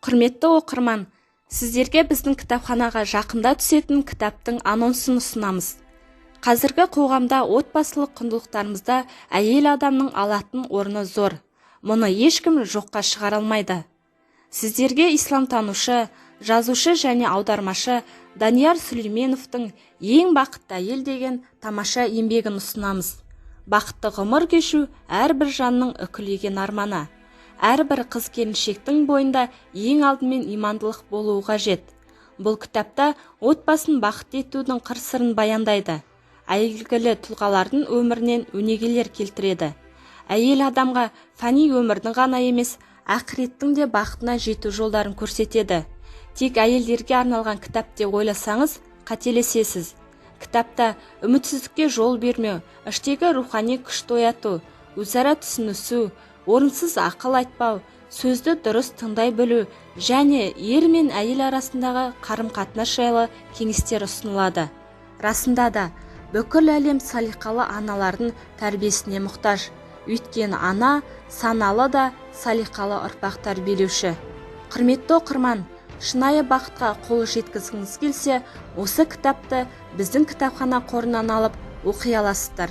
Құрметті оқырман, сіздерге біздің кітапханаға жақында түсетін кітаптың анонсын ұсынамыз. Қазіргі қоғамда отбасылық құндылықтарымызда әйел адамның алатын орны зор. Мұны ешкім жоққа шығара алмайды. Сіздерге исламтанушы, жазушы және аудармашы Данияр Сүлейменовтің «Ең бақытты әйел» деген тамаша еңбегін ұсынамыз. Бақытты ғұмыр кешу – әрбір жанның үкілеген арманы. Әрбір қыз келіншектің бойында ең алдымен имандылық болуы қажет. Бұл кітапта отбасын бақытты етудің қыр сырын баяндайды, әйгілі тұлғалардың өмірінен өнегелер келтіреді, әйел адамға фәни өмірдің ғана емес, ақыреттің де бақытына жету жолдарын көрсетеді. Тек әйелдерге арналған кітап деп ойласаңыз, қателесесіз. Кітапта үмітсіздікке жол бермеу, іштегі рухани күшті ояту, өзара түсінісу, орынсыз ақыл айтпау, сөзді дұрыс тыңдай білу және ер мен әйел арасындағы қарым-қатынас жайлы кеңестер ұсынылады. Расында да, бүкіл әлем салиқалы аналардың тәрбиесіне мұқтаж. Өйткені ана – саналы да салиқалы ұрпақ тәрбиелеуші. Құрметті оқырман, шынайы бақытқа қол жеткізгіңіз келсе, осы кітапты біздің кітапхана қорынан алып оқи аласыздар.